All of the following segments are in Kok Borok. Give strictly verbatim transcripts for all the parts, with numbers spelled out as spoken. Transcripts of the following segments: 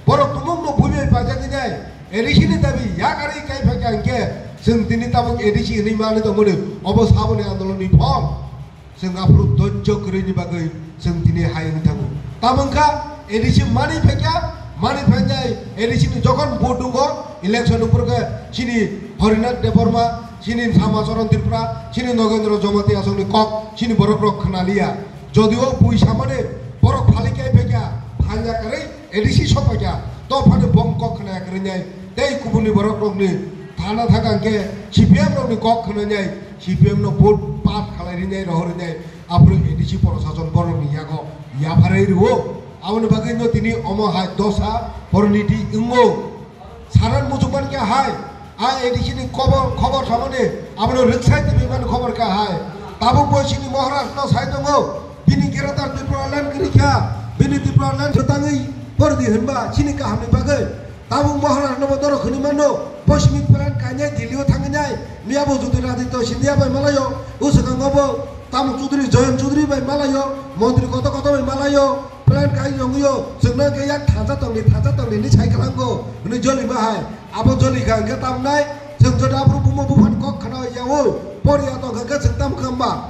Borok tumungno buibai paijagwi nai, A D C ni dabi yakarwi kaiphakya hinkhe chwng tini tabuk A D C hinwi manwi tongmani obo saboni andolonni phol. Chwng aphuru dojjo kwrwini bagwi chwng tini hai wngwi thango. Tamo wngkha A D C manwi phaikya, manwi phainai A D C ni jokhon vote wngo, election ni phuru khe chini Harinath Debbarma, chini Samacharan Tripura, chini Nogendra Jamatia asongni kok chini borok rok khna liya. Jodio bui samani borok phalik kai phaikya, phalya kwrwi A D C sok phaikya, to phano bong kok khna ya kwrwi nai, tei kubuni borok rokni thana thaka hinkhe C P M rokni kok khna nai, C P M no vote pass khalai rinai, rohor rinai, aphuru A D C prosason borokni yago yapharwi rwo. Aboni bagwi no tini omo hai dosa poriniti wngo. Saran muchukmani khe hai, a A D C ni khobor, khobor samani, abono rwksai tibimani khobor khe hai. Tabuk bo chini Maharaj no sai tongo, bini Greater Tripura Land kwrwi kha, bini Tripura Land swtangwi pordi hinba chini kahamni bagwi. Tabuk Maharaj no bo doro khwnwi mano, bo simi plan kainai Delhi o thangwi nai, miya bo Jyotiraditya Scindia bai malayo, o swkango bo Tamuk Chaudhary, Jayant Chaudhary bai malayo, montri koto koto bai malayo, plan kai yongyo, chwngno khe yak thansa tongni, thansa tongni hinwi sai kwlango, hinwi joli bahai. Abo joli kha hwnkhe tamnai, chwng jodi aphuru buma buphani kok khna ya o, por ya tong kha hwnkhe chwng tamo kha hwnba?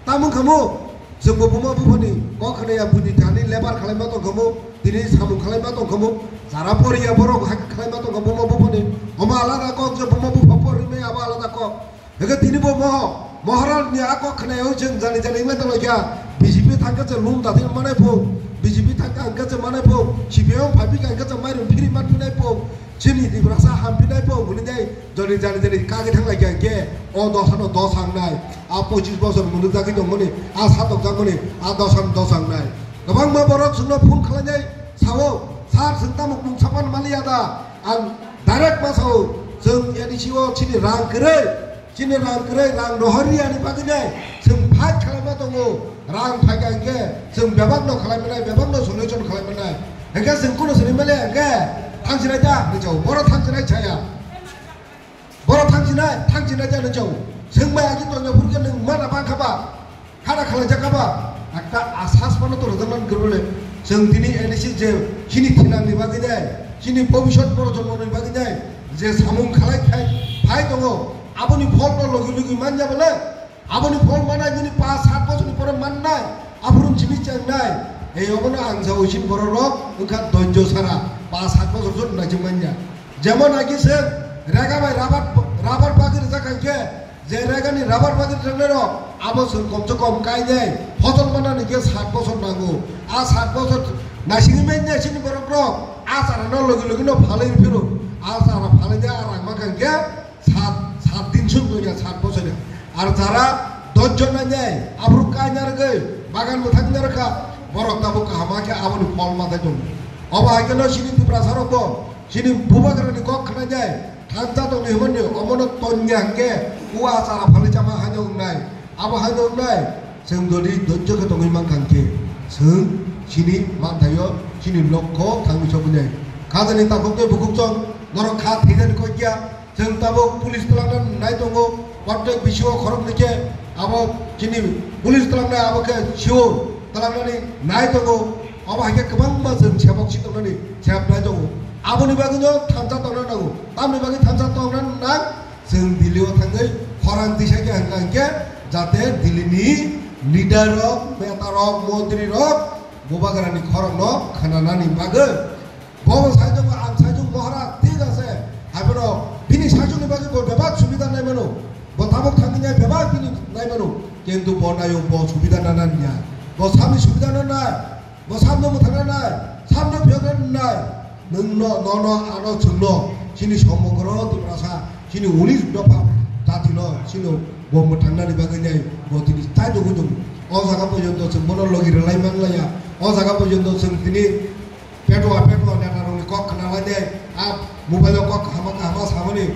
Tamo wngkha mo? Chwngbo buma buphani kok khna ya, buini thani lebar khwlaima tong kha mo, tini samung khwlaima tong kha mo, jara por ya borok hai khwlaima tong kha buma buphani, omo alada kok je buma bupha por rimai abo alada kok. Hwnkhe tini bo mo Maharaj ni a kok khna ya o chwng jani jani wngwi tonglaikha, B J P thangkhe chwng lum dathai manai phung, B J P thangkha hwnkhe chwng manai phung, C P M phaiphikha hwnkhe chwng mairum phiri man phinai phung, chini Tiprasa hamphinai phung hwnwi dai jani jani jani kagwi thanglaikha hwnkhe o dosano dos hangnai, a pochis bosor munukjagwi tongmani, a satokjakmani, a dosano dos hangnai. Kwbangma borok chwngno phone khlainai sao, "Sir, chwng tamo mung sapan maliya da?" Ang direct ma sao, chwng A D C o chini rang kwrwi, chini rang kwrwi, rang rohor riyani bagwi nai chwng fight khlaima tongo. Rang phaikha hinkhe chwng bebakno khlai manai, bebakno solution khlai manai. Hinkhe chwng kuno swnwi maliya hinkhe thangsinai ta hinwi sao, borok thangsinai chaya. Borok thangsinai, thangsinai ta hinwi sao. Chwng bai agi tongya phuru khe nwng mana bangkha ba? Khana khwlaijak kha ba? Ekta asas phano tongjaknani kwrwile. Chwng tini A D C je chini thinangni bagwi nai, chini bhobishyot projonmoni bagwi nai, je samung khlai khai phai tongo, aboni pholno logi logi manya bole, aboni phol manai nini paanch sat bosorni pore mannai, aphuru chini chengnai. Ei obono ang jao chini borok rok wngkha doijo sara, paanch sat bosor jot naijak manya. Jemon agi se rega bai rabar, rabar bagwi rijak kha khe, je regani rabar bagwi rijak nai rok, abo chwng kom se kom kainai phosol manani khe sat bosor nango. A sat bosor naisingwi manya chini borok rok, a chara no logi logi no phalwi phiro, a chara phalwi de a rang ma kha khe sat, sat din sung ya sat bosor ya. Ar jara dosh jon nai nai, aphuru kaina rwgwi bagan mwthang na rwkha, borok tabuk kaham khe aboni phol ma thai tongo. Obo hai kheno chini Tiprasa rok bo chini bubagrani kok khna nai, thansa tongni hwnmani omono tongya hwnkhe o achara phalwi chama haino wngnai, abo haino wngnai. Chwng jodi dojjo khe tongwi mankha hwnkhe chwng chini manthaio chini lokho thangwi soknai. Khajani takhuk tei bukhuk chwng norok kha thwijani kok ya. Chwng tabuk police twlangna nai tongo, kontrak bisio khoroknwi khe abo chini police twlangnai abo khe sure twlangnani nai tongo. Obo hai khe kwbangma chwng sebok si tongnani sebnai tongo. Aboni bagwino thansa tongna nango. Tamni bagwi thansa tongna nang? Chwng Delhi o thangwi khorang tisa khe hwnkha hinkhe jate Delhi ni leader rok, neta rok, montri rok bubagrani khorokno khwnanani bagwi. Bo bo saichung, ang saichung Maharaj, thik ase. Hai phano bini saichungni bagwi bo bebak subida nai mano. Bo tabuk thangwi nai bebak bini nai mano. Kintu bo naio bo subida nana niya. Bo samni subida nanai. Bo samno mwthangna nai. Samno phiyokna nai. Nwngno, nono, ano, chwngno. Chini somogro Tiprasa. Chini unis dopha jatino. Chini bo mwthangnani bagwi nai. Bo tini saichung hwnjung. O jaga porjonto chwng bono logi rwlai manlaiya. O jaga porjonto chwng tini Petwa, petwa, neta rokni kok khna lai de, a mobile o kok kahama kahama samani,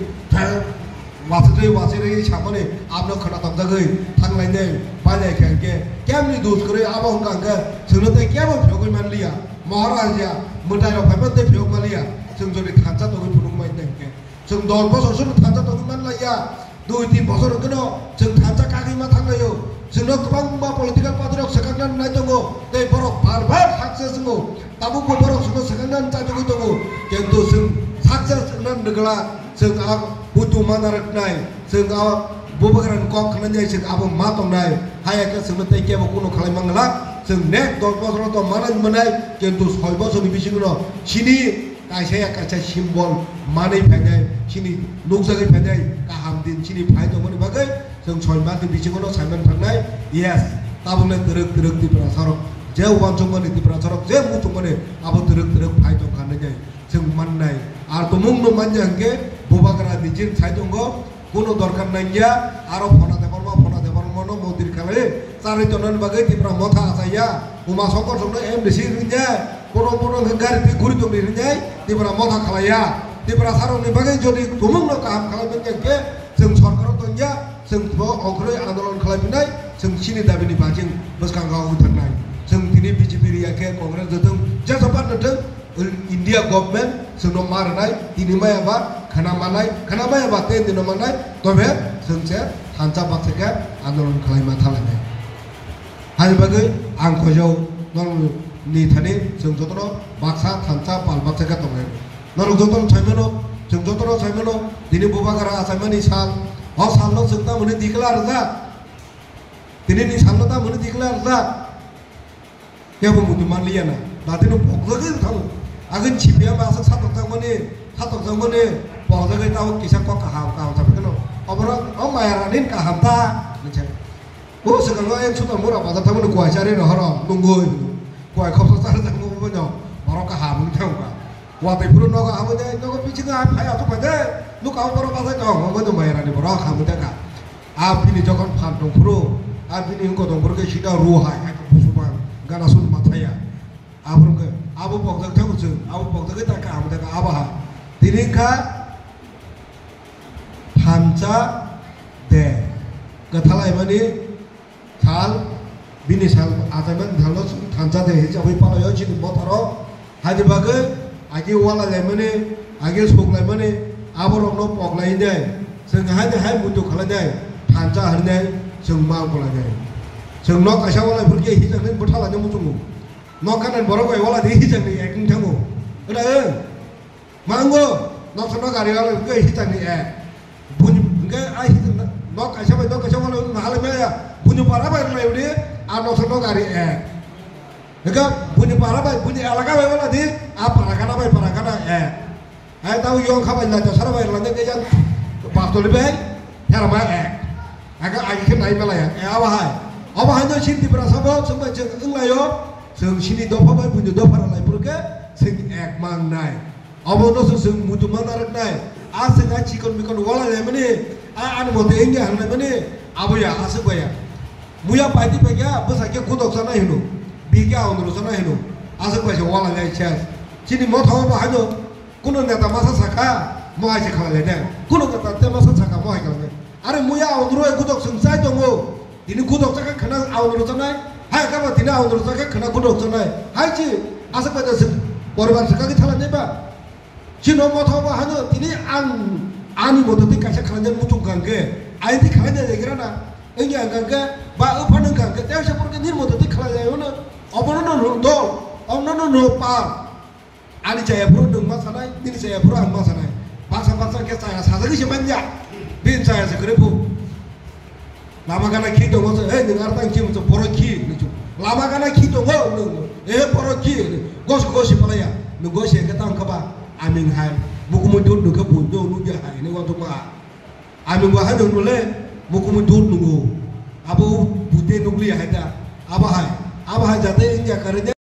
wasirwi wasirwi samani, abno khna tokjagwi thang lai de, pai lai khe hwnkhe, kemni dos kwrwi abo wngkha hwnkhe, chwngno tei kebo phiyogwi manliya, Maharaj ya, mwtai rok phaiphano tei phiyok manliya, chwng jodi thansa tongwi phunuk mai de hwnkhe. Chwng dos bosor chwng thansa tongwi manlaiya, dui tin bosor hwnkhe no chwng thansa kagwi ma thanglaio. Chwngno kwbangma political party rok swkakna nai tongo, tei borok bar bar success wngo. Tabukbo borok chwngno swkakna Chajagwi tongo, kintu chwng success wngna nukla, chwng a butu mana rwknai, chwng a bubagrani kok khwnanai, chwng abo ma tongnai, haya khe chwngno tei kebo kuno khlai mangla, chwng next dos bosoro to manai manai, kintu soi bosorni bisingo chini kaisa ya kaisa symbol manwi phainai, chini nukjagwi phainai, kaham din chini phai tongmani bagwi, Chwng soi mati bisingo no saiman thangnai, yes, tabukle twrwk twrwk Tiprasa rok, je uansukmani Tiprasa rok, je muchungmani abo twrwk twrwk phai tongkha hinwi chwng mannai. Ar tumung no manya hwnkhe bubagra nijin sai tongo, kuno dorkar nangya, aro Phona Debbarma, Phona Debbarma no mondir khalai, charwi tongnani bagwi Tipra Motha achaiya, Uma Songkor songno M D C ringnai, bono bono hwnkhe gari twi guri tongdi ringnai, Tipra Motha khalaiya, Tiprasa rokni bagwi jodi tumung no kaham khalai mankha hwnkhe, Chwng sorkaro tongya, chwng bo ongkhorwi andolon khlai phinai, chwng chini dabini baching bwskango wngwi thangnai. Chwng tini B J P riya khe Congress de thung, jesa party de thung, India government chwngno ma rwnai, tini maya ba khwna manai, khwna maya ba ten dino manai, tobe chwng se thansa baksa khe andolon khlaima thalainai. Hani bagwi ang khojago norokni thani chwng jotono baksa thansa pal baksa khe tongnai. Norok jotono saimano, chwng jotono saimano, tini bubagra achaimani sal, o salno chwng tamoni declare rwjak. Tinini salno tamoni declare rwjak. Kebo muitu manliya na, datino pokjagwi thango. Agin C P M aswk satokjakmani, satokjakmani, pokjagwi tabuk kisa kok kaham kaham saphikeno. Oborok o maya rani kaham ta, hinwi sai. O swkango ayang suda mura bazar thangmani kuai chari rohoro nungui. Kuai khopsa chari thangma bono borok kaham wngwi thangkha. Watwi phuru nogo habwi de, nogo bisingo hai phai aswk phai de. Nuka o borok bazai tong, omo no mairani borok habwi de kha. A bini jokhon phan tong phuru, a bini wngkho tong phuru khe sida ru hai, hai busuman gana sun mathaya. Aphuru khe abo pokjak thango chwng, abo pokjagwi ta kaham de kha abo hai. Tini kha thansa de kwthalaimani sal, bini sal achaimani salno chwng thansa de hinwi chawui palaio chini motharo. Haini bagwi agi walailaimani, agi suklaimani, aborokno poklainai. Chwng haini hai muitu khwlainai, thansa hwnwi chwng ma kulainai. Chwng nok kaisa walai phurkhe hijaknai bwthalainai muchungo. Nok kanani borok bai waladi hijaknai acting thango. Wngna wng? Mango, noksa nok ari wala hwnkhe hitani e. Buni hwnkhe ai hita nok kaisa bai nok kaisa wala hwnkhe mahalai maya. Buni para bai rwlai udi, a noksa nok ari e. Hwnkhe buni para bai, buni elaka bai wala di, a para gana bai para gana e. Ai tau yong kha bai laita sara bai rwlai hwnkhe jang bastoli bai, hera ma e. Aga ai khe nai malaya e, abo hai. Abo hai no sin Tiprasa bo, chwng bai chwng wnglaio, chwng sini dopha bai buni dopha rwlai phuru khe, chwng ek mang nai. Obo no se chwng muitu ma narwknai. A chwng a chikon mikon walai laimani, a ani mote wngya hwnlaimani, abo ya, aswk bai ya. Muya paiti paikha, bwsai khe kudok chanai hwno, bihik khe aondro chanai hwno, aswk bai se walai lai se. Chini motha o bo haino, kuno neta masa sakha, mo hai se khalai lai de. Kuno neta te masa sakha, mo hai khalai lai. Are muya aondro e kudok chwng chai tongo. Tini kudok chakha khwna aondro chanai, hai khe ba tini aondro chakha khwna kudok chanai. Hai chi, aswk bai da chwng poribar swkagwi thalai nai ba. Chini motha o bo hano tini ang ani moto twi kaisa khlainani muchung kha hwnkhe, ai twi khlainai legra na, wngya hwnkha hwnkhe, ba wngphano wngkha hwnkhe, tei se porke nini moto twi khlai lai hwno, obono no nwng dol, obono no nwng pal. Ani chaya phuru nwng ma sanai, nini chaya phuru ang ma sanai. Baksa baksa khe chaya sajagwi se manya, bini chaya se kwrwi phu. Lama gana khi tongo se, "Hey, nwng aro tang khi mungsa borok khi," hinwi chuk. Lama gana khi tongo, nwng, "Eh, borok khi," hinwi. Gosi gosi palaya, nwng gosi khe tang kha ba, aming hai, mukumui dut nwng khe bundo nubya hai, hinwi uansukma. Aming bo hai nwng nule, mukumui dut nungo. Abo bute nukliya hai ta. Abo hai, abo hai jate wngya karwi de.